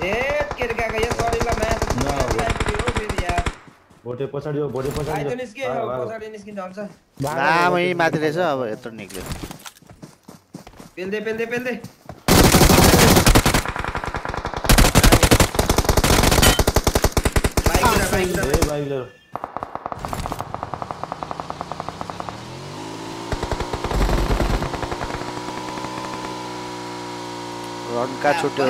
ए केरे काका यो सरी ल म्याच हो फेरि यार भोटे पछाडी आइतो निस्के पछाडी निस्किन्छ हुन्छ नामै माथि रहेछ अब यत्रो निक्ल्यो पेल्दे बाइक रनका छुट्यो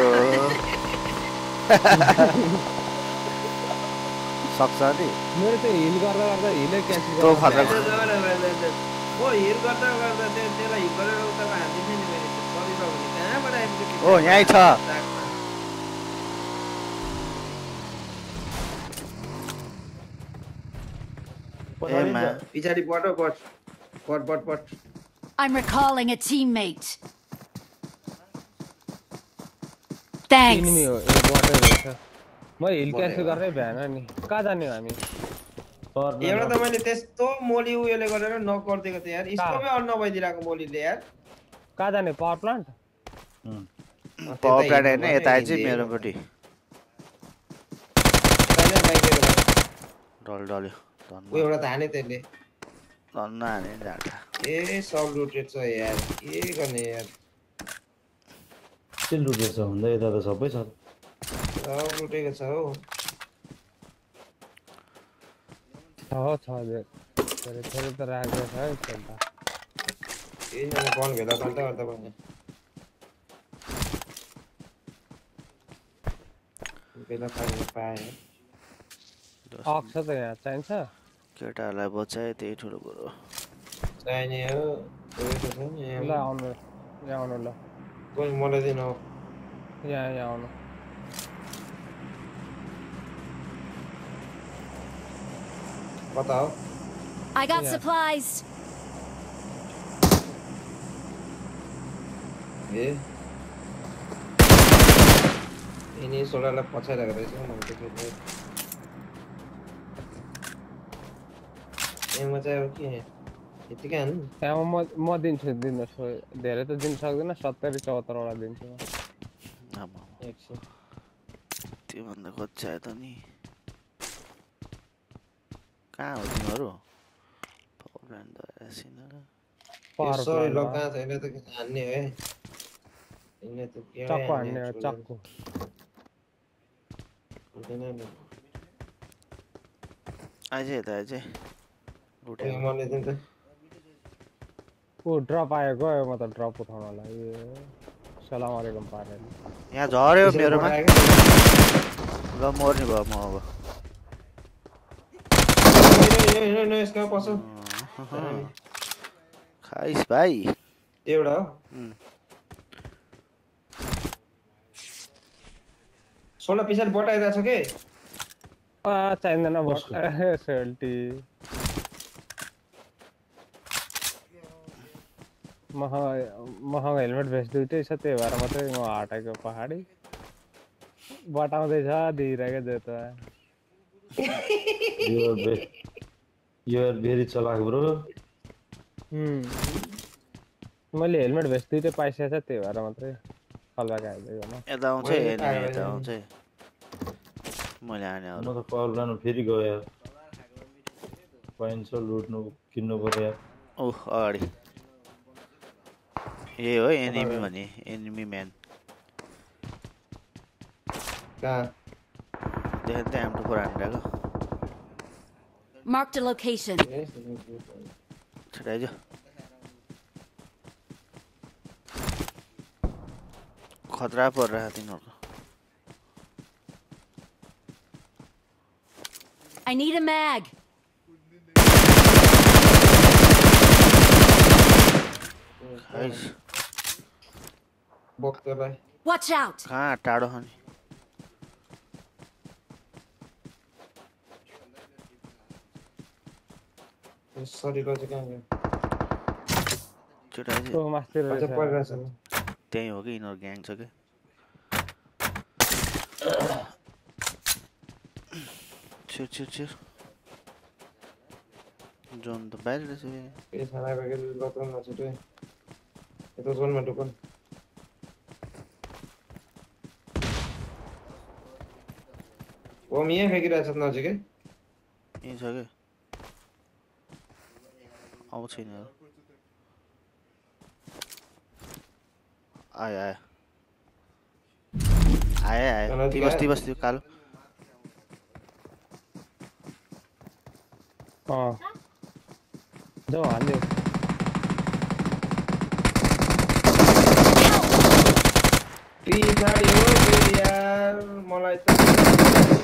सक्छ नि मेरो त हिल गर्दा हिलै क्यान्सल तो खतरा ओ हिल गर्दा त्यसलाई हिल गरेर उता हान्दिन्छ नि मैले सरी ल भने कहाँबाट आइपुग्यो ओ यही छ पिछाडी पट I'm recalling a teammate. Thanks. Enemy हो ए बटर रहेछ म हिल क्यान्सल गर्दै भएन नि कहाँ जाने हो हामी एउटा त मैले त्यस्तो मोली उयोले गरेर नक गर्दिएको थिएँ यार स्कोपै अन नभइदिराको मोलीले यार कहाँ जाने पावर प्लान्ट हैन यता आइज मेरोपट्टि डल्यो उ एउटा त हाने त्यसले धन्न हाने जाटा ए सब लुटेड छ यार के गर्ने यार के लुटेछ भन्दा यता त सबै छ सब लुटेको छ हौ छ थोरै त राखेको छ है चल्दा ए न कोन भेला चल्दा गर्दा पनि भेला पाए अक्स त यहाँ चाहिन्छ केटाहरूलाई बचाए त्यही ठुलो कुरो चाहिने हो ल आउनु ल कोही मलाई दिनु यहाँ आउनु कता हो I got supplies. ए यिनी सोडालाई पछाइरहेको रहेछ मैले के एमा चाहिँ अब के यतिकै हान्नु त्यहाँ म दिन्छु धेरै त दिन सक्दैन 70 74 वटा दिन्छु म त्यो भन्दा खोज्छ त नि कहाँ हो तिमीहरू ब्रान्ड एसिना सरी ल कहाँ छैन त हान्ने है इने त के चक्कु हान्ने हो चक्कु आइज यता आइज लुटे मैले दिन्छ ओ ड्रप आयो गयो म त ड्रप उठाउनलाई सलाम अलैकुम पारे यहाँ झर्यो मेरोमा ल मर्ने भयो म अब न यसका पसो खाइस भाइ एउटा हो सोला पछाडि बटाइरहेछ के चाहिँदैन बस सेल्टी मसँग हेलमेट भेस्ट दुइटै छ त्यही भएर मात्रै म हटाएको पहाडी बटाउँदैछ दिइरहेको जो त You are very चालाक ब्रो मैले हेलमेट भेस्ट दुइटै पाइसकेको छ त्यही भएर मात्रै फलबाक हाल्दै गर्नु यता आउँछ यता आउँछ मैले हाने म त पावर लानु फेरि गयो यार पाइन्छ लुट्नु किन्नु पर्यो यार ओह अगाडि यही हो एनिमी भने एनिमी म्यान कहाँ देख्दै M24 हानिरहेको Marked a location. छिटाइज खतरा परिरहेको तिनीहरूको I need a mag. Watch out. कहाँ टाढो छ नि सरी रोज कहाँ गयो छिटाइज त्यही हो कि यिनीहरू ग्याङ छ कि छिर जोन त बाहिर रहेछ ए खाना बेगे लतन नछुटे यो त जोनमा ढुकन ओम यहाँ फेकिरहेछ नजिकै यही छ के आउँछ नि आयो आयो ती बस्ती कालो जाऊ हाल्यो पिछाडी हो यार मलाई त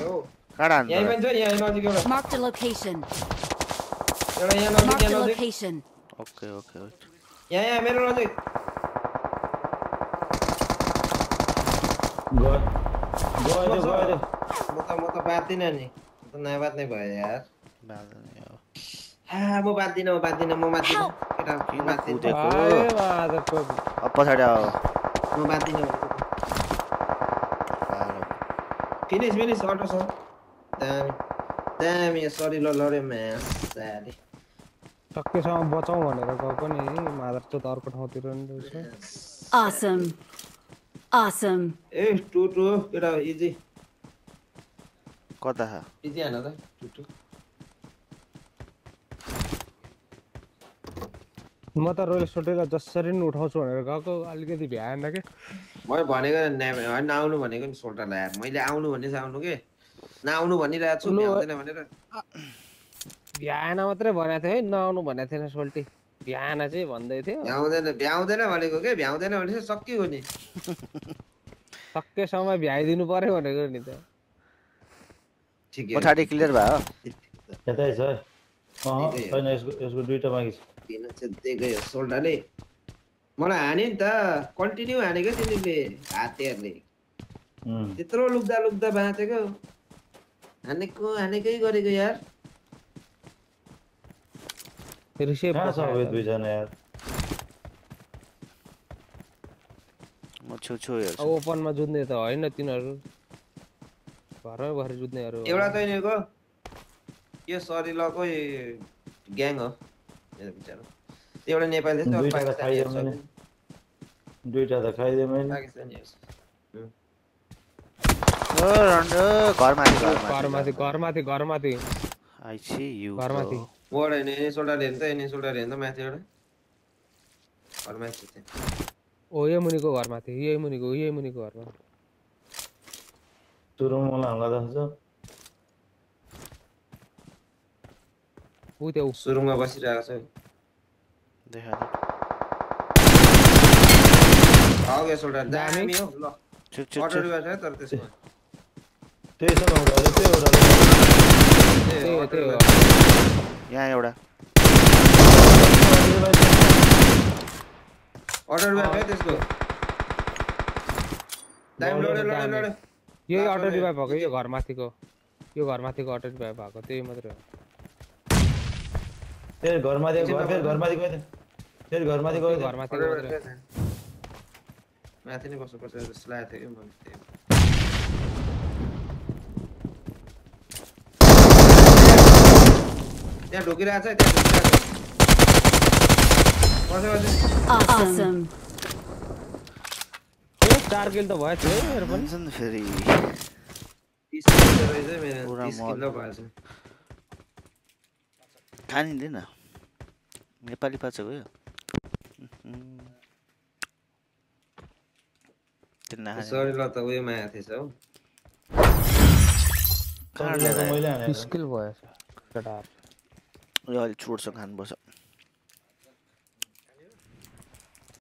हो काडा यही पनि छ यहाँ नजिक एउटा Marked a location. एउटा यहाँ नजिक Marked a यहाँ नजिक location. ओके यहाँ मेरो नजिक गयो म त बाँच्दिनँ नि म त नबाँच्ने भयो यार म बाँच्दिनँ म मात्दिनँ केटा म बाँच्दिनँ पछाडि आऊ म बाँच्दिनँ फिनिस अटो छ दामी सरी लड्यो म्याच साली टक्कैसँग बचाउँ भनेर गएको नि मादर त अर्को ठाउँतिर नि रहेछ Awesome. ए टुटु केटा इजी कता इजी हान त टुटु म त रोयल सोटेर जसरी नि उठाउँछु भनेर गएको अलिकति भ्याएन के मैले भनेको होइन आउनु भनेको नि सोल्टरलाई यार मैले आउनु भने चाहिँ आउनु के नआउनु भनिरहेको छु भ्याउँदैन भनेर भ्याएन मात्रै भनेको थियो है नआउनु भनेको थिएन सोल्टी भ्याएन चाहिँ भन्दै थियो भ्याउँदैन भनेको के भ्याउँदैन भने चाहिँ सकियो नि सकेसम्म भ्याइदिनु पर्यो भनेको नि त ठिकै पछाडि क्लियर भयो यतै छ छैन यसको दुईटा बाँकी छ दिन चाहिँ गयो सोल्डरले मलाई हाने नि त कन्टिन्यू हानेको तिमीले हातेहरूले त्यत्रो लुक्दा बाँचेको हानेकै गरेको यार कहाँ छ अब दुईजना यार म छु हेर्छु ओपनमा जुत्ने त होइन तिनीहरू घरमै भएर जुत्नेहरू एउटा चाहिँ यिनीहरूको यो सरिलको ग्याङ हो एउटा नेपाली दुईटा त खाइदियो मैले घरमाथि आई सी यु घरमाथि बोर्ड होइन यिनी सोल्डर हेर्नु त यिनी सोल्डर हेर्नु त माथि एउटा घरमाथि ओ यही मुनिको घरमाथि यही मुनिको घरमा सुरुमा मलाई हमला जान्छ ऊ त्यो सुरुङमा बसिरहेको छ देखा आगे सोल्डर दामी हो ल चुप अटो रिभर छ तर त्यसमा त्यही छ न त्यो यहाँ एउटा अटो रिभर छ त्यसको दामी लड्यो यही अटो रिभाइभ भएको यो घरमाथिको अटो रिभाइभ भएको त्यही मात्रै हो फेरि घरमाथि गयो माथि नै बस्नुपर्छ जस्तो लागेको थियो कि मैले त्यहाँ ढोकिरहेको छ Awesome. 4 किल त भयो थियो मेरो पनि फेरि 30 किलो रहेछ मेरो 30 किलो भएछ खानिँदैन नेपाली पाचको यो सरी ल त उयोमा आएको थिएछ हौ 30 स्किल भयो केटा यो अलि छोड्छ खानुपर्छ